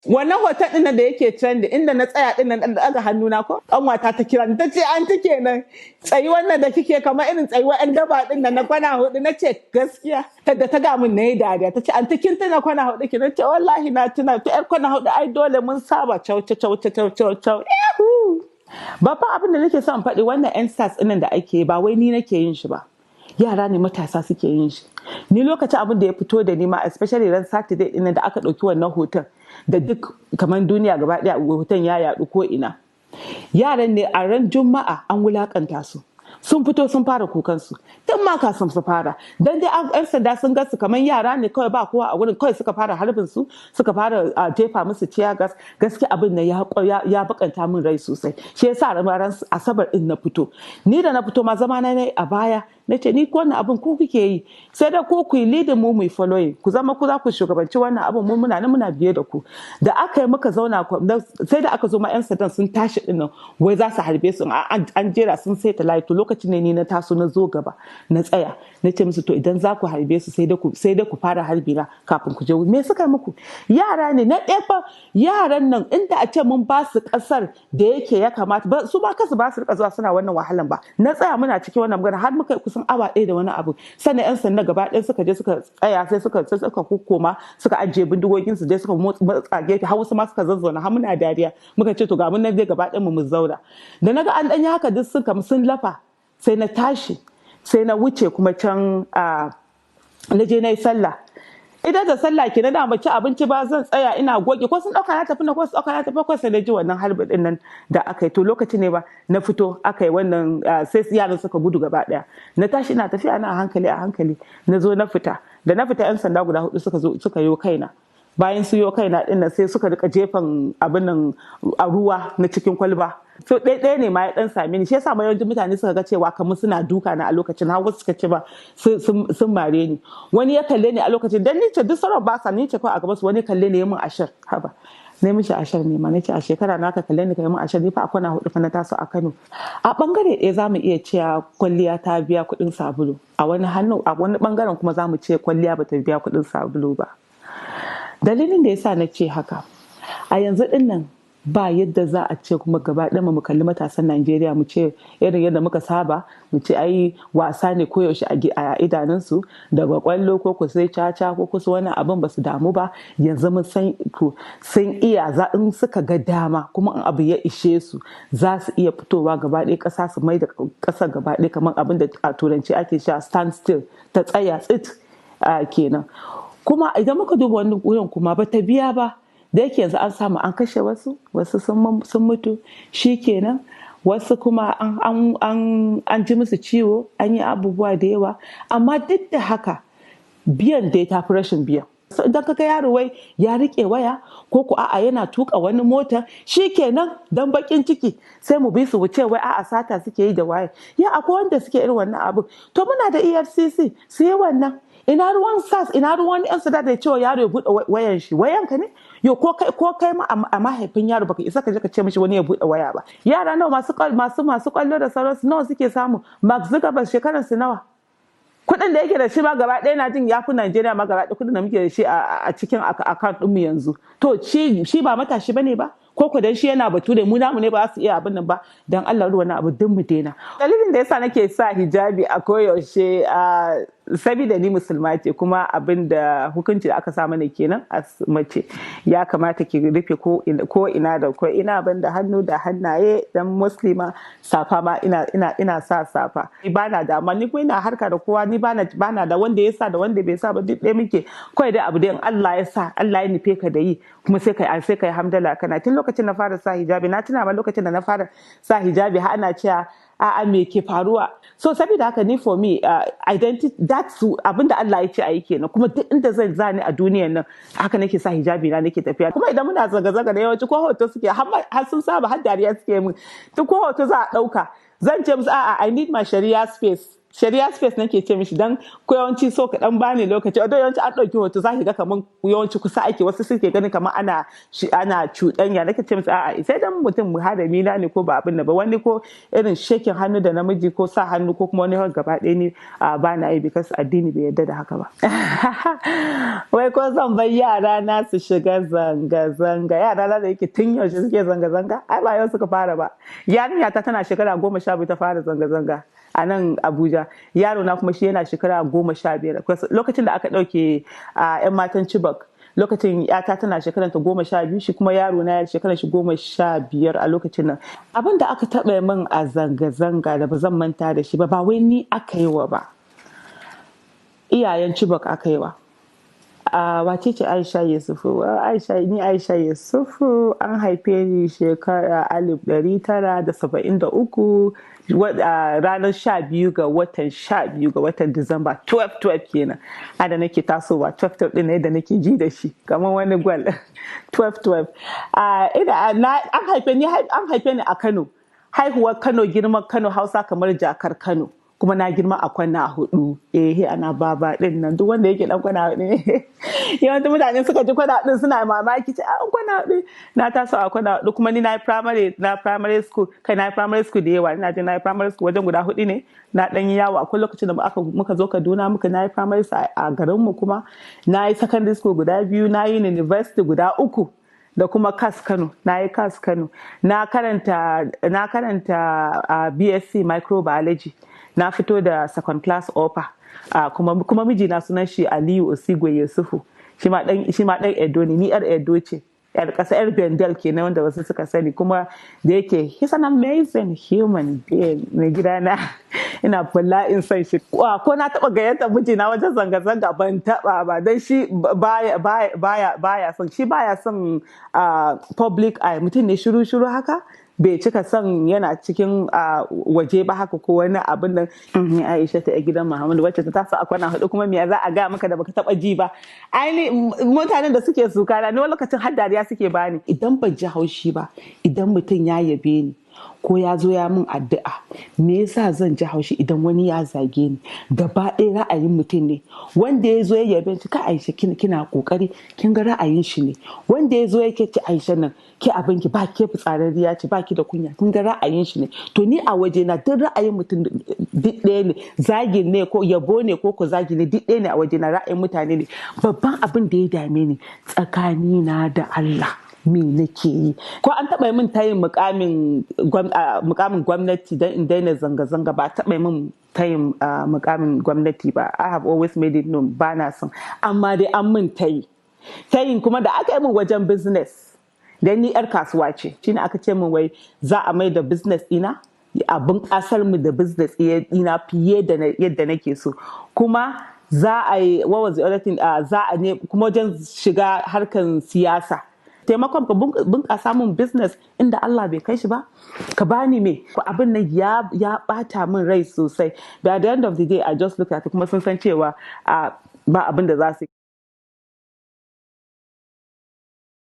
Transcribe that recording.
Wannan hoton ɗin da yake trend, inda na tsaya ɗin nan da ɗaga hannuna ko, ƙanwata ta kira ni, ta ce, "An take nan tsayi wannan da kike kamar irin tsayuwar 'yan daba ɗin nan na kwana hudu." Na ce, "Gaskiya." Ta da ta ga min, na yi dariya. Ta ce, "An kin tuna kwana hudu ki?" Na ce, "Wallahi na tuna." Ta 'yar kwana hudu ai dole mun saba, cau cau cau cau cau. Babban abin da nake son faɗi, wannan EndSARS ɗin da ake, ba wai ni nake yin shi ba, yara ne matasa suke yin shi. Ni lokacin abin da ya fito da ni ma, especially ran Saturday ɗin da aka ɗauki wannan hoton, da duk kamar duniya gaba ɗaya hoton ya yaɗu ko ina, yaran ne a ran Juma'a an wulakanta su, sun fito sun fara kukansu tun ma kafin su fara. Dan dai 'yan sanda sun ga su kamar yara ne kawai, ba kowa a wurin, kawai suka fara harbin su, suka fara jefa musu tear gas. Gaskiya abin nan ya bakanta min rai sosai. Shi yasa ran Asabar din na fito. Ni da na fito ma, zama na a baya, na ce, "Ni wannan abin ku kuke yi, sai da ko ku yi leading, mu mu following. Ku zama ku za ku shugabanci wannan abin, mu muna nan muna biye da ku." Da aka yi muka zauna, sai da aka zo ma 'yan sandan sun tashi din nan, wai za su harbe su, an jera sun saita layi. To lokacin ne ni na taso, na zo gaba, na tsaya, na ce musu, "To idan za ku harbe su, sai dai ku fara harbi na kafin ku je. Me suka muku? Yara ne." Na ɗaya fa, yaran nan inda a ce mun ba su ƙasar da yake ya kamata, su ba kasu ba su rika zuwa suna wannan wahalan ba. Na tsaya muna cikin wannan magana har muka kusan awa 1 da wani abu. Sannan 'yan sanda gaba ɗaya suka je suka tsaya, sai suka kokkoma, suka ajiye bindigogin su, dai suka motsa gefe, har wasu ma suka zazzauna, har muna dariya. Muka ce, "To ga mun nan dai gaba ɗayan mu mu zauna." Da naga an ɗan yi haka, duk sun kam sun lafa, sai na tashi, sai na wuce kuma can na je na yi sallah. Idan da sallah ke na da ci abinci ba, zan tsaya ina goge ko sun dauka na tafi na ko sun dauka na tafi ko. Sai na ji wannan harbi din nan da aka yi. To lokaci ne ba na fito aka yi wannan, sai yaran suka gudu gaba daya. Na tashi ina tafiya na a hankali a hankali, na zo na fita. Da na fita, 'yan sanda guda hudu suka zo suka yi kaina. Bayan su yo kaina din nan, sai suka rika jefan abin nan a ruwa na cikin kwalba. So ɗaya ɗaya ne ma ya ɗan same ni. Shi yasa ma yawancin mutane suka ga cewa kamar suna duka na a lokacin, har wasu suka ce ba sun mare ni. Wani ya kalle ni a lokacin, dan ni ce duk sauran ba sa, ni ce kawai a gaban su. Wani kalle ni ya min ashar. Haba, na mishi ashar ne ma. Na ce, "A shekara na ka kalle ni ka yi min ashar? Ni fa a kwana hudu fa na taso a Kano." A bangare ɗaya za mu iya cewa kwalliya ta biya kuɗin sabulu a wani hannu, a wani bangaren kuma za mu ce kwalliya bata biya kuɗin sabulu ba. Dalilin da yasa na ce haka, a yanzu din nan ba yadda za a ce kuma gaba ɗaya mu kalli matasan Najeriya mu ce irin yadda muka saba, mu ce ai wasa ne koyaushe a idanunsu, daga kwallo ko ku sai caca ko kusa wani abin, ba su damu ba. Yanzu mun san ko sun iya za in suka ga dama, kuma in abu ya ishe su, za su iya fitowa gaba ɗaya ƙasa su mai da ƙasa gaba ɗaya kamar abin da a Turanci ake cewa stand still, ta tsaya tsit kenan. Kuma idan muka duba wani wurin kuma, ba ta biya ba. Da yake yanzu an samu an kashe wasu, wasu sun mutu shi kenan, wasu kuma an ji musu ciwo, an yi abubuwa da yawa. Amma duk da haka, biyan dai tafi rashin biyan. Idan kaga yaro wai ya rike waya ko ku a'a yana tuka wani mota, shi kenan dan bakin ciki sai mu bi su wuce, wai a'a sata suke yi da waye. Ya akwai wanda suke irin wannan abu, to muna da EFCC su yi wannan. Ina ruwan SARS, ina ruwan 'yan sanda da cewa yaro ya buɗe wayan shi? Wayan ka ne? Yo, ko kai ma a mahaifin yaro, baka isa ka je ka ce mishi wani ya buɗe waya ba. Yara nawa masu kwallo da sauransu nawa suke samu? Mark Zuckerberg shekaran su nawa? Kuɗin da yake da shi ma gaba ɗaya na jin ya fi Najeriya ma gaba ɗaya kuɗin da muke da shi a cikin account ɗinmu yanzu. To shi ba matashi bane ba? Ko dan shi yana bature, mu namu ne ba su iya abin nan ba? Dan Allah, wannan abu duk mu daina. Dalilin da yasa nake sa hijabi a koyaushe, saboda ni Musulma ce, kuma abin da hukunci da aka sa mana kenan a mace ya kamata ki rufe ko ina da ko ina, ban da hannu da hannaye. Dan Muslima, safa ma ina sa safa. Ba na da, amma ni kuma ina harka da kowa. Ni bana da wanda ya sa da wanda bai sa ba, duk ɗaya muke. Kawai dai abu da in Allah ya sa, Allah ya nufe ka da yi, kuma sai kai hamdala. Kana tun lokacin na fara sa hijabi, na tuna ma lokacin da na fara sa hijabi har ana cewa, "A'a, me ke faruwa?" So saboda haka ni, for me, identity, that's abinda Allah ya ce a yi kenan. Kuma duk inda zan zani a duniyan nan, haka nake sa hijabi na nake tafiya. Kuma idan muna zanga zanga da yawanci ko hoto suke, har sun saba, har dariya suke min. Duk ko hoto za a dauka, zan ce musu, "A'a, I need my Sharia space." Sharia space nake ce mishi, dan ko yawanci so ka dan bani lokaci. Although yawanci an ɗauki hoto, za ki ga kaman yawanci kusa ake, wasu suke ganin kamar ana cuɗanya. Nake ce musu a'a, sai dan mutum harami na ne ko ba abin da ba wani ko irin shaking hannu da namiji ko sa hannu ko kuma wani hug gaba ɗaya ne ba na yi, because addini bai yarda da haka ba. Wai ko zan bar yara na su shiga zanga zanga? Yara na da yake tun yaushe suke zanga zanga, ai ba yau suka fara ba. Yarinya ta tana shekara 12 ta fara zanga zanga a nan Abuja. Yaro na kuma shi yana shekara 15 lokacin da aka ɗauke a 'yan matan Chibok. Lokacin yata tana shekaran ta 12, shi kuma yaro na shekaran shi 15 a lokacin nan. Abin da aka taɓa min a zanga-zanga da ba zan manta da shi ba, ba wai ni aka yi wa ba, iyayen Chibok aka yi wa. A wace ce Aisha Yusufu? Aisha, ni Aisha Yusufu, an haife ni shekara 1973, ranar 12 ga watan 12 ga watan Disamba, 12-12 kenan. A da nake tasowa 12-12 din ne da nake ji da shi kamar wani gwal, 12-12. An haife ni a Kano, haihuwar Kano, girman Kano, Hausa kamar jakar Kano. Kuma na girma a Kwana Hudu. Eh, ana baba din nan, duk wanda yake dan Kwana Hudu ne. Yawancin mutane suka ji Kwana Hudu suna mamaki, ce a Kwana Hudu. Na taso a Kwana Hudu, kuma ni na primary, na primary school, kai na primary school da yawa. Ina jin na primary school wajen guda hudu ne. Na dan yi yawo. Akwai lokacin da muka zo Kaduna, muka na yi primary a garin mu, kuma na yi secondary school guda biyu, na yi university guda uku, da kuma KAS Kano. Na yi KAS Kano, na karanta BSc microbiology, na fito da second class upper. Kuma mijina sunan shi Aliyu Osigwe Yusufu, shi ma dan Edo ne. Ni yar Edo ce, yar ƙasa, yar Bendel kenan, wanda wasu suka sani. Kuma da yake he's an amazing human being, mai gidana, ina bala'in son shi. Ko na taɓa gayyata mijina wajen zanga-zanga? Ban taɓa ba, don shi baya son, shi baya son public eye. Mutum ne shiru-shiru haka, bai cika son yana cikin waje ba haka ko wani abin nan. Aisha ta gidan Muhammadu, wacce ta taso a Kwana Hudu, kuma me za a ga maka da baka taba ji ba? Aini mutanen da suke suka na ni, wani lokacin har dariya suke bani. Idan ban ji haushi ba idan mutum ya yabe ni ko ya zo ya min addu'a, me yasa zan ji haushi idan wani ya zage ni? Gaba ɗaya ra'ayin mutum ne. Wanda ya zo ya yabe shi, ka Aisha kina kokari, kin ga ra'ayin shi ne. Wanda ya zo yake ci Aisha nan ke abin ki ba ke fitsararriya ce, ba ki da kunya, kin ga ra'ayin shi ne. To ni a waje na duk ra'ayin mutum duk ɗaya ne, zagin ne ko yabo ne ko zagi ne, duk ɗaya ne a waje na, ra'ayin mutane ne. Babban abin da ya dame ni, tsakani na da Allah, me nake yi? Ko an taɓa min tayin mukamin gwamnati don in daina zanga-zanga? Ba taɓa min tayin mukamin gwamnati ba. I have always made it known ba na son, amma dai an min tayi. Tayin kuma da aka yi min wajen business, dan ni yar kasuwa ce, shine aka ce min wai za a mai da business ɗina, a bunƙasar mu da business ɗina fiye da yadda nake so. Kuma za a yi, what was the other thing, za a ne kuma wajen shiga harkan siyasa, taimakon ka bunƙasa mun business inda Allah bai kai shi ba, ka bani me abin nan. Ya bata min rai sosai, but at the end of the day I just look at it, kuma sun san cewa ba abin da za su